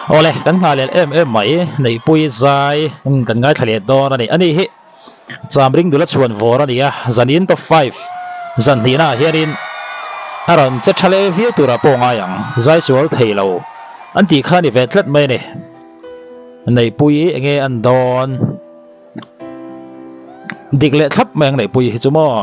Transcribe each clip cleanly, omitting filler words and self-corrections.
Awle kan nghah leh em em mai Neihpui zai kan ngaithla leh dawn a ni. Ani hi Chamring nula chhuan vawr a ni a, zanin top 5 zan hnihna ah hianin a rawn che tha leh viau turah pawh ngai ang, zai sual thei lo an tih kha a ni ve tlat mai a ni. Neihpui enge an dawn? Dik leh thlap mai ang Neihpui hi chu maw?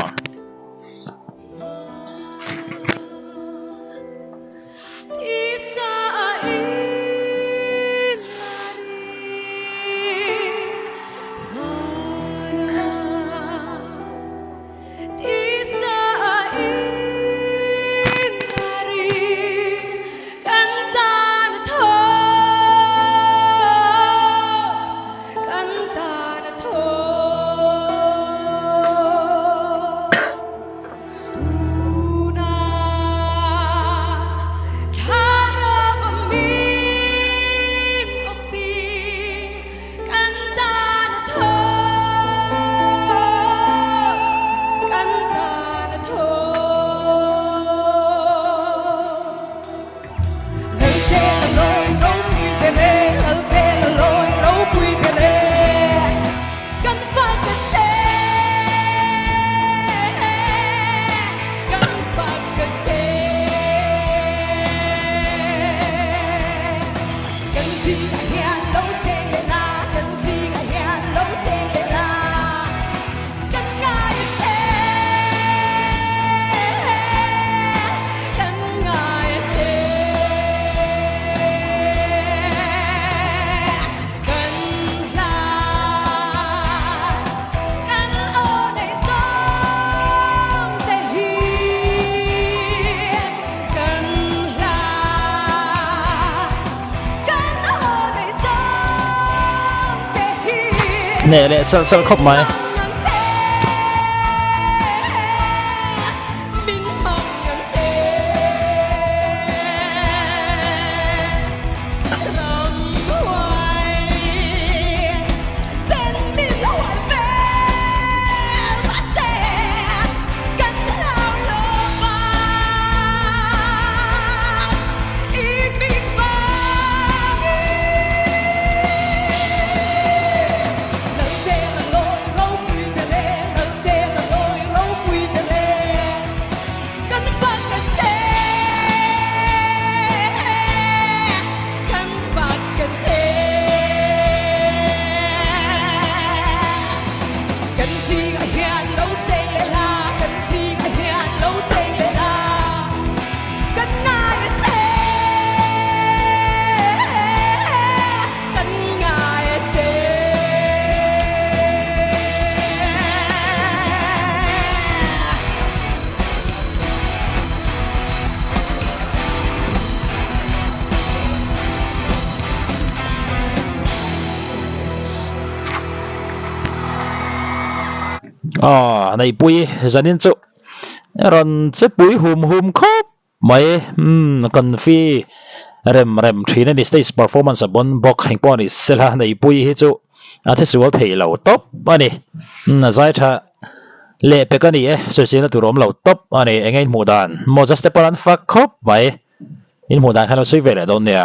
Hneh leh salh salh khawp mai. Aw Neihpui zanin chu rawn che pui hum hum khawp mai umm kan fi rem rem thin a ni stage performance a pawn bawk engpawh a ni sela Neihpui hi chu a che sual thei lo tawp a ni umm a zai tha leh pek a ni e sawiselna tur awm lo tawp a ni eng nge in hmuh dan Moses te pawn an fak khawp mai in hmuh dan khan lo sawi ve leh dawn nia.